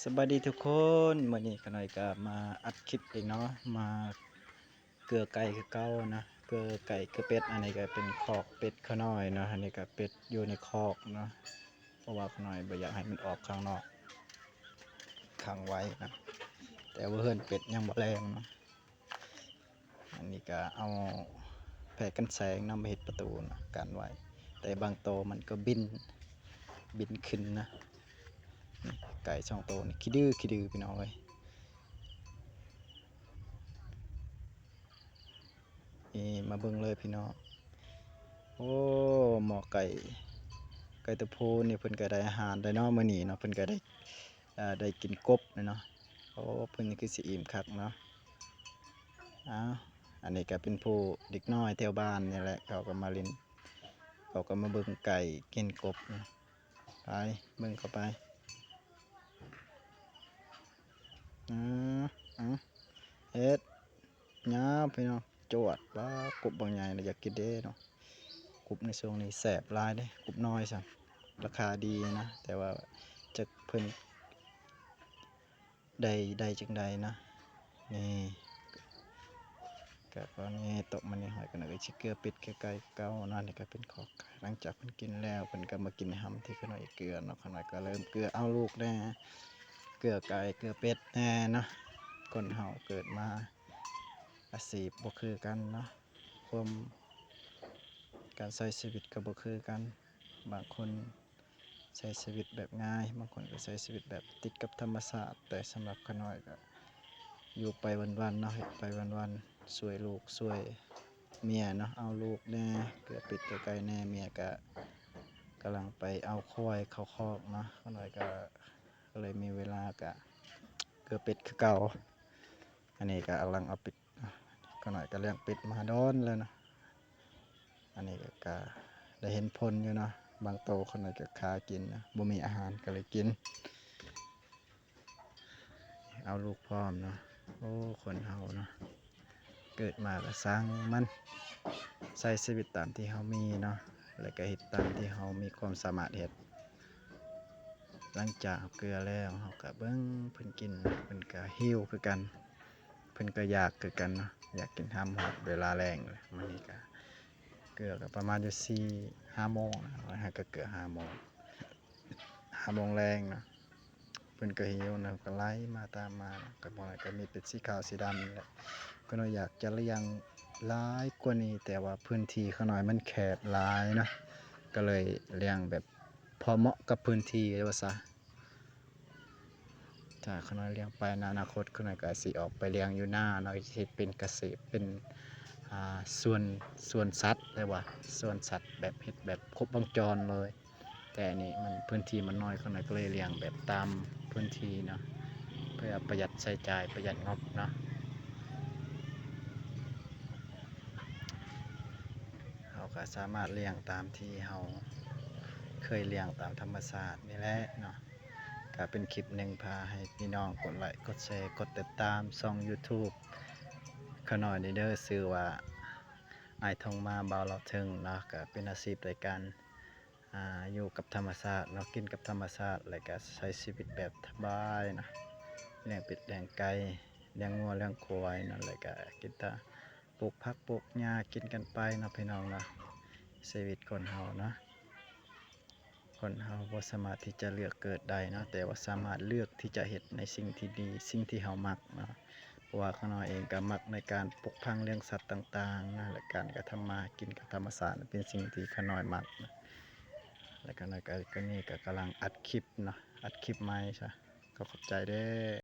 ສະບາຍດີທຸກຄົນ, ມື້ນີ້ຂ້ານ້ອຍກໍມາອັດຄລິບອີກເນາະ, ມາເກືອໄກ່ຄືເກົ່ານະ, ເກືອໄກ່ເກືອເປັດ. ອັນນີ້ກໍເປັນຄອກເປັດຂ້ານ້ອຍເນາະ, ອັນນີ້ກໍເປັດຢູ່ໃນຄອກເນາະ, ເພາະວ່າຂ້ານ້ອຍບໍ່ຢາກໃຫ້ມັນອອກຂ້າງນອກ, ຂັງໄວ້ນະ, ແຕ່ວ່າເຮືອນເປັດຍັງບໍ່ແລງເນາະ. ອັນນີ້ກໍເອົາແຜ່ກັນແສງນຳມາເຮັດປະຕູນະ ກັນໄວ້, ແຕ່ບາງໂຕມັນກໍບິນ ບິນຂຶ້ນນະ. ນີ້ໄກ່ສອງໂຕນີ້ຂີ້ດື້ ຂີ້ດື້ ພີ່ນ້ອງເອີຍ. ນີ້ມາເບິ່ງເລີຍພີ່ນ້ອງ. ໂອ້ ໝໍ້ໄກ່ ໄກ່ຕົວຜູ້ນີ້ເພິ່ນກໍໄດ້ອາຫານແລ້ວເນາະ ມື້ນີ້ເນາະ, ເພິ່ນກໍໄດ້ ເອີ ໄດ້ກິນກົບແລ້ວເນາະ. ໂອ້ ເພິ່ນນີ້ຄືຊິອີ່ມຄັກເນາະ. ອ້າວ ອັນນີ້ກໍເປັນຜູ້ເດັກນ້ອຍແຖວບ້ານນີ້ແຫຼະ, ເຂົາກໍມາຫຼິ້ນ ເຂົາກໍມາເບິ່ງໄກ່ກິນກົບນະ. ໄປ ເບິ່ງເຂົ້າໄປ. ອື ອື ເຮັດ ຍາວພີ່ນ້ອງ ຈວດ. ປາ ກົບບັກໃຫຍ່ນະ ຢາກກິນເດ້ເນາະ. ກົບໃນຊ່ວງນີ້ແຊບຫຼາຍເດ້, ກົບນ້ອຍຊັ້ນ ລາຄາດີນະ, ແຕ່ວ່າຈັກເພິ່ນໄດ້ ໄດ້ຈັ່ງໃດນະ. ນີ້ ກະຕອນນີ້ຕົກມານີ້ ຂ້ານ້ອຍກໍຊິເກືອເປັດເກືອໄກ່ເກົ່າເນາະ. ນີ້ກໍເປັນຄອກໄກ່ ຫຼັງຈາກເພິ່ນກິນແລ້ວ ເພິ່ນກໍມາກິນຮຳທີ່ຂ້ານ້ອຍເກືອເນາະ. ຂ້ານ້ອຍກໍເລີ່ມເກືອເອົາລູກແດ່ ເກືອໄກ່ເກືອເປັດແດ່ເນາະ. ຄົນເຮົາເກີດມາ ອາຊີບບໍ່ຄືກັນເນາະ, ຄວາມ ການໃຊ້ຊີວິດກໍບໍ່ຄືກັນ, ບາງຄົນໃຊ້ຊີວິດແບບງ່າຍ, ບາງຄົນກໍໃຊ້ຊີວິດແບບຕິດກັບທຳມະຊາດ. ແຕ່ສຳລັບຂ້ານ້ອຍກໍຢູ່ໄປວັນໆເນາະ, ເຮັດໄປວັນໆ ຊ່ວຍລູກຊ່ວຍເມຍເນາະ, ເອົາລູກແດ່ ເກືອເປັດເກືອໄກ່ແດ່, ເມຍກໍກຳລັງໄປເອົາຄວາຍເຂົ້າຄອກເນາະ. ຂ້ານ້ອຍກໍ ກໍເລີຍມີເວລາກະເກືອເປັດຄືເກົ່າ. ອັນນີ້ກະກຳລັງເອົາເປັດ, ຂ້ານ້ອຍກະລ້ຽງເປັດມາດົນແລ້ວນະ. ອັນນີ້ກະ ກະໄດ້ເຫັນຜົນຢູ່ເນາະ, ບາງໂຕຂ້ານ້ອຍກະຄາກິນນະ, ບໍ່ມີອາຫານກະເລີຍກິນ. ເອົາລູກພ້ອມເນາະ. ໂອ້ ຄົນເຮົາເນາະ ເກີດມາກະຊ່າງມັນ, ໃຊ້ຊີວິດຕາມທີ່ເຮົາມີເນາະ, ແລ້ວກະເຮັດຕາມທີ່ເຮົາມີຄວາມສາມາດເຮັດ. ຫຼັງຈາກເຮົາເກືອແລ້ວ ເຮົາກະເບິ່ງເພິ່ນກິນ, ເພິ່ນກະຫິວຄືກັນ, ເພິ່ນກະຢາກຄືກັນເນາະ, ຢາກກິນຮຳຮອດເວລາແລງ. ມື້ນີ້ກະເກືອກະປະມານຢູ່ສີ່ຫ້າໂມງນະ, ເຮົາກະເກືອຫ້າໂມງ ຫ້າໂມງແລງນະ. ເພິ່ນກໍຫິວນະ, ກໍໄຫຼມາຕາມມານະ, ກໍບໍ່ໄດ້ ກໍມີເປັນສີຂາວສີດຳນີ້ແຫຼະ. ຂ້ານ້ອຍຢາກຈະລ້ຽງຫຼາຍກວ່ານີ້, ແຕ່ວ່າພື້ນທີ່ຂ້ານ້ອຍມັນແຄບຫຼາຍນະ, ກໍເລີຍລ້ຽງແບບພໍເໝາະກັບພື້ນທີ່ວ່າຊະ. ຖ້າຂ້ານ້ອຍລ້ຽງໄປໃນອະນາຄົດ, ຂ້ານ້ອຍກໍອາດຊິອອກໄປລ້ຽງຢູ່ນາເນາະ, ເຮັດເປັນກະເສດ ເປັນ ອ່າ ສວນ ສວນສັດ ເອີ້ນວ່າສວນສັດ ແບບເຮັດແບບຄົບວົງຈອນເລີຍ. ແຕ່ອັນນີ້ມັນພື້ນທີ່ມັນນ້ອຍ, ຂ້ານ້ອຍກໍເລີຍລ້ຽງແບບຕາມພື້ນທີ່ເນາະ, ເພື່ອປະຢັດໃຊ້ຈ່າຍ ປະຢັດງົບເນາະ. ເຮົາກໍສາມາດລ້ຽງຕາມທີ່ເຮົາເຄີຍລ້ຽງຕາມທຳມະຊາດນີ້ແຫຼະເນາະ. ກໍເປັນຄລິບໜຶ່ງພາໃຫ້ພີ່ນ້ອງກົດໄລ ກົດແຊ ກົດຕິດຕາມຊ່ອງ YouTube ຂ້ານ້ອຍນີ້ເດີ, ຊື່ວ່າ ອ້າຍທອງມາ ບ່າວລາວເທິງເນາະ. ກໍເປັນອາຊີບໂດຍການ ອ່າ ຢູ່ກັບທຳມະຊາດເນາະ, ກິນກັບທຳມະຊາດ ແລ້ວກະໃຊ້ຊີວິດແບບສະບາຍນະ, ລ້ຽງເປັດລ້ຽງໄກ່ ລ້ຽງງົວລ້ຽງຄວາຍນັ້ນແຫຼະ, ກະກິນແຕ່ປູກຜັກປູກຫຍ້າກິນກັນໄປເນາະ ພີ່ນ້ອງເນາະ. ຊີວິດຄົນເຮົາເນາະ ຄົນເຮົາບໍ່ສາມາດທີ່ຈະເລືອກເກີດໄດ້ເນາະ, ແຕ່ວ່າສາມາດເລືອກທີ່ຈະເຮັດໃນສິ່ງທີ່ດີ ສິ່ງທີ່ເຮົາມັກເນາະ. ເພາະວ່າຂ້ານ້ອຍເອງກໍມັກໃນການປົກພັງລ້ຽງສັດຕ່າງໆນະ, ແລະ ການກະທຳມາຫາກິນກັບທຳມະຊາດເປັນສິ່ງທີ່ຂ້ານ້ອຍມັກນະ. ແລະ ຂ້ານ້ອຍກໍ ກໍນີ້ກໍກຳລັງອັດຄລິບເນາະ, ອັດຄລິບໃໝ່ຊະ. ກໍຂອບໃຈເດີ້.